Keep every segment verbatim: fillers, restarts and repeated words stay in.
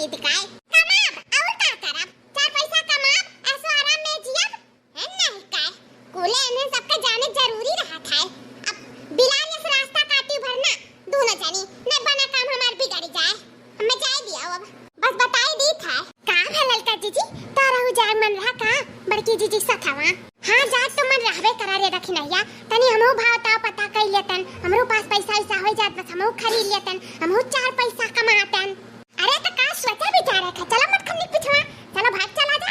दीदी काय? कमाब, और का करब? चार पैसा कमाब, ऐसो आराम में जियब, है नहीं काय? कुले इन्हें सबके जाने जरूरी रहत है। अब बिलार जस रास्ता काटी भरना, दोनों जनी, न बना काम हमार बिगड़ जाए। हमें जाए दिया अब। बस बताई दी था। का भा ललका जीजी, तोहरहू जाए मन रहा का बड़की जीजी सथवा? हाँ, जात तो मन रहबे करा रे दखिनैया, तनी हमहू भाव ताव पता कई लेतन, हमरो पास पैसा वैसा हो जात, बस हमहू खरीद लेतन, हमहू चार पैसा कमातन। अरे तो का सोचा विचार है, चला मत खन्नी पिछवा, चला भाग चला जा,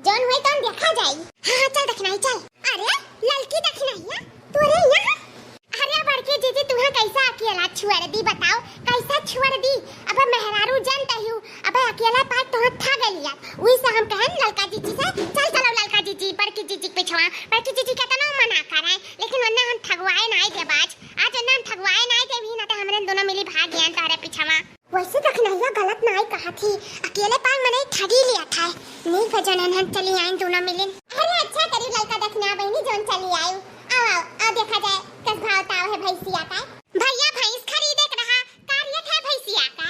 जौन होई तौन देखा जाई। हाँ, हाँ, चल दखिनैया चल। अरे ललकी दखिनैया, तोरे यहाँ? अरे बड़की जीजी, तुहा कैसा अकेला छोड़ दी बताओ, कैसा छोड़ दी? अब मेहरारू जन तहियो, अब अकेला पाए तुहा था गलिया, उही से हम कहन ललका जीजी से, चल चलो ललका जीजी, बड़की जीजी के पिछवा। बड़की जीजी केतना मना करे, लेकिन ओन्ने हम ठगवाए नाई देब आज, आज ओन्ने हम ठगवाए नाई देब, ही ना तो हमरे दोनों मिली भाग गयन तोहरे पिछवा। वैसे दखिनैया गलत नाई कहत ही, अकेले पाए मनई ठगी लिया था, नीक है जौन हम चली आइन दोनों मिलिन। अरे अच्छा करी ललका दखिनैया बहिनी जौन चली आयु। आओ, आओ, आओ देखा जाए कस भाव ताव है भैंसिया का। भैया भैंस खरीदे के रहा, का रेट है भैंसिया का?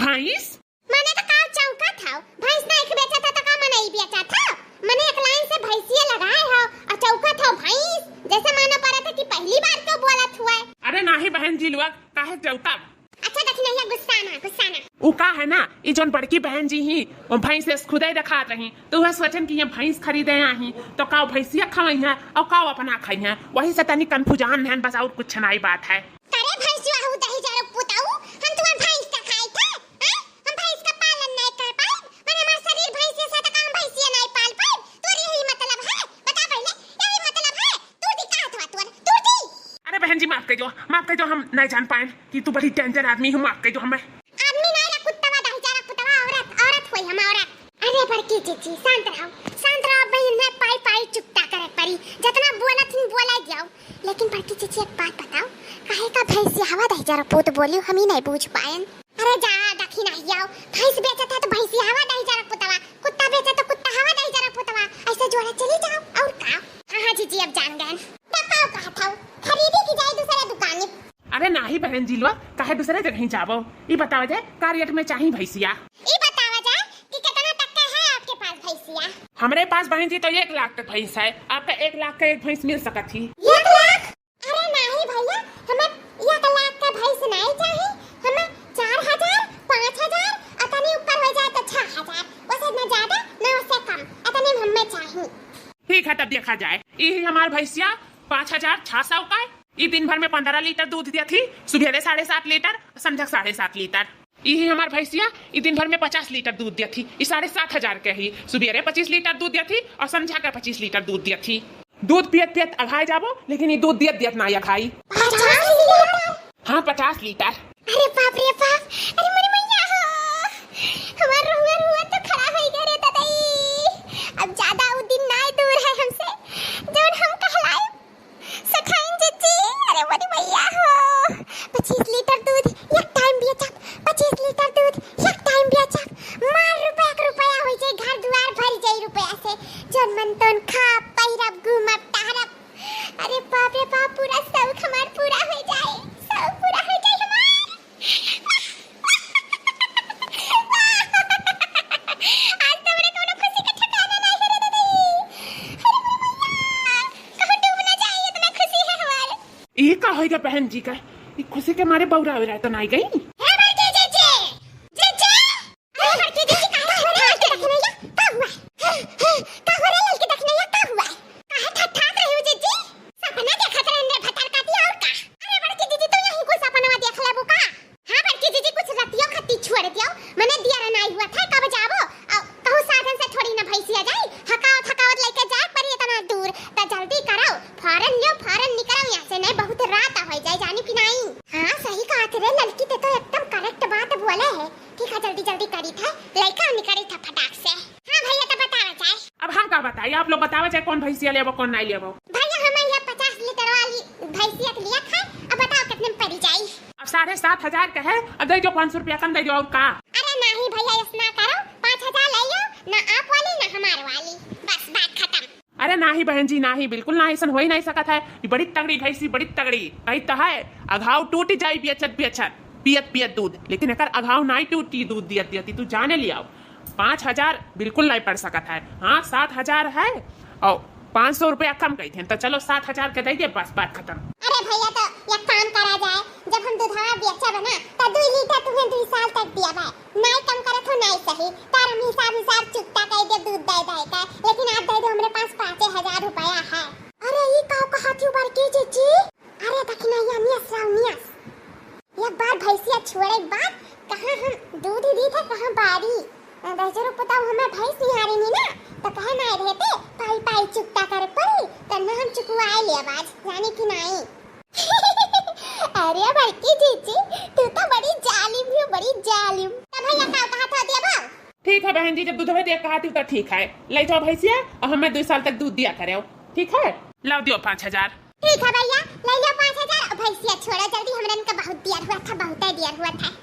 भैंस? मने तो का चौका था, भैंस ना एक बेचा था तो का मनई बेचा था? मने एक लाइन से भैंसिया लगाए हो और चौका था भैंस, जैसे मानो पड़ा था कि पहली बार क्यों बोलत हुआ है। अरे नाही बहन जी लोग, काहे चौका? अच्छा दखिनैया गुस्सा ना, गुस्सा ना। उ का है ना, ई जौन बड़की बहन जी ही, वो भैंस से खुदे देखात रही, तो वह सोचन कि ये भैंस खरीदे आही, तो का भैंसिया खवई है और का अपना खाई है, वही से तनी कन्फ्यूजन है, बस और कुछ नाई बात है। अरे भैंस जो आहू दही जरो पुताऊ, हम तुम्हार भैंस का खाई थे, हैं? हम भैंस का पालन नहीं कर पाए, मन हमार शरीर भैंस से तो हम भैंसिया नहीं पाल पाए, तोर यही मतलब है, बता पहले, यही मतलब है, तू दी का हथवा तोर, तू दी। अरे बहन जी माफ कर दो, माफ कर दो, हम नहीं जान पाए कि तू बड़ी डेंजर आदमी हो, माफ कर दो हमें। आदमी ना रे कुत्तवा, दही जरा कुत्तवा, औरत, औरत होई हम, औरत। अरे बड़की जीजी, शांत रहो, शांत रहो, बहिन, मैं पाई पाई चुकता करे पड़ी, जितना बोलत ही बोला जाओ। लेकिन बड़की जीजी, एक बात बताओ, काहे का भैंसिया हवा दही जरा पूत बोली, हम ही नहीं बूझ पाएन। अरे जा, दखिनैया, भैंस बेचत है तो भैंसिया हवा दही जरा पुतवा, कुत्ता बेचत तो कुत्ता हवा दही जरा पुतवा, ऐसे जोड़ा चली जाओ, और का? हाँ, हाँ जीजी, अब जान गए। तब का कहत हौ, खरीदे की जाए दूसरे दुकानी? अरे नाही बहन जी लोग, काहे दूसरे जगह जाबो? ई बतावा जाए, का रेट में चाही भैंसिया? ई बतावा जाए कि कितना तक का है आपके पास भैंसिया? हमरे पास बहन जी तो एक लाख तक भैंस है, आपका एक लाख का एक भैंस मिल सकत ही। एक लाख? अरे नाही भैया, हमें एक लाख का भैंस नहीं चाही, हमें चार हजार, पाँच हजार, अतने ऊपर हो जाए तो छह हजार, वैसे ना ज्यादा, ना उससे कम, अतने में हमें चाही। ठीक है, तब देखा जाए। ई ही हमार भैंसिया पाँच हजार छह सौ का है। ई दिन भर में पन्द्रह लीटर दूध देत ही, सुबेरे साढ़े सात लीटर, संझक साढ़े सात लीटर। ई ही हमार भैंसिया, ई दिन भर में पचास लीटर दूध देत ही। ई साढ़े सात हजार के ही, सुबेरे पच्चीस लीटर दूध देत ही और संझा के पच्चीस लीटर दूध देत ही। दूध पियत पियत अघाय जाबो, लेकिन ई दूध दियत दियत ना अघाई। पचास लीटर? हाँ, पचास लीटर। अरे बाप रे बाप, अरे मोरी मैया हो, हमार रुआ रुआ तो खड़ा होई गए रे ददई। अब ज्यादा उ दिन नाय दूर है हमसे, जौन हम कहलाए सठाइन जीजी। अरे मोरी मैया हो, पच्चीस लीटर दूध एक टाइम बेचब, पच्चीस लीटर दूध एक टाइम बेचब, मार रुपया के रुपया हो जाए, घर दुआर भर जाए रुपया से, जौन मन तौन खाब, पहिरब, घूमब, टहरब। अरे बाप रे बाप, पूरा शौक हमार पूरा हो जाए, शौक पूरा हो जाए हमार। आज तो हमरे कोनो खुशी के ठिकाना नहीं है रे ददई। अरे मोर मैया, कहूँ डूब ना जाए, इतना खुशी है हमार। ई का होई गा बहन जी का? ई खुशी के मारे बौरावे रहे तो नाई गई। हे बड़की जीजी, जीजी, अरे बड़की जीजी, काहे ठठात रही हो? का हुआ? का हुआ रे ललकी दखिनैया, का हुआ? काहे ठठात रही हो जीजी? सपना देखत रहे रे भतार काटी और का? अरे बड़की जीजी, तू यही कुल सपनवा देख लेबू का? हाँ बड़की जीजी, कुछ रतियो खत्ती छोड़ दियो, मने दिया रे नाई हुआ था, कब जाबो? अ, कहूँ साधन से थोड़ी ना भैंसिया जाई, हकावत हकावत लेके जाए पड़ी इतना दूर, त जल्दी करो, फौरन लियो, फौरन निकलो यहाँ से, नहीं बहुत रात हो जाए, जानी कि नहीं? हाँ सही कहा थे रे ललकी, ते तो एकदम correct बात बोले है। ठीक है, जल्दी जल्दी करी था, लइका निकली था फटाक से। हाँ भैया, तो बतावा जाए। अब हम का बताई, आप लोग बतावा जाए कौन भैंसिया लेबो, कौन नहीं लेबो। भैया, हमें ये पचास लीटर वाली भैंसिया के लिए था, अब बताओ कितने में पड़ी जाई? अब साढ़े सात हजार का है, अब दे दो पाँच सौ रुपया कम दे दो और का। अरे नहीं भैया, ऐसा ना करो, पाँच हजार ले लो, ना आप वाली ना हमारे वाली, बस बात खत्म। अरे नाही बहन जी, नाही, बिल्कुल नाही, ऐसन हो ही नहीं सकत है। ये बड़ी तगड़ी भैंसी, बड़ी तगड़ी, कही तो है, अघाव टूट जाई बेचत बेचत। पियत पियत दूध, लेकिन एकर अघाव नाई टूटी, दूध दियत दियत, ई तू जाने लियाओ। पाँच हजार बिल्कुल नाई पड़ सकत है। हाँ, सात हजार है और पाँच सौ रुपया कम कही थे, तो चलो सात हजार के दे दे, बस बात खत्म। अरे भैया, तो एक काम करा जाए, जब हम दूधवा बेचब ना, तो दुई लीटर तुम्हें दुई साल तक दिया भाई, नाई कम करत हो नाई सही, तार हम हिसाब हिसाब चुकता कर दे दूध दे दे का, लेकिन आप दे दो, हमरे पास पाँचे हजार रुपया है। अरे ई का कहत हो बड़की जीजी? अरे दखिनैया नियस राव नियस, एक बार भैंसिया छोड़े के बाद कहाँ हम दूध ही दी थे, कहाँ बारी। दहिजरो पुताऊ हमें भैंस निहारी नी ना, तो कहे ना रहते, पाई पाई चुकता करे पड़ी, तो ना हम चुकवाए ले आज, जानी कि नाई। अरे बड़की जीजी, तू तो बड़ी जालिम हो, बड़ी जालिम। तो भैया का कहा था दिया बा? ठीक है बहन जी, जब दूधवे दे कहा थी तो ठीक है, ले जाओ भैंसिया और हमें दो साल तक दूध दिया करे, ठीक है? लाओ दियो पाँच हजार। ठीक है भैया, ले लो पाँच हजार और भैंसिया छोड़ो जल्दी, हमरा इनका बहुत दियर हुआ था, बहुत ही दियर हुआ था।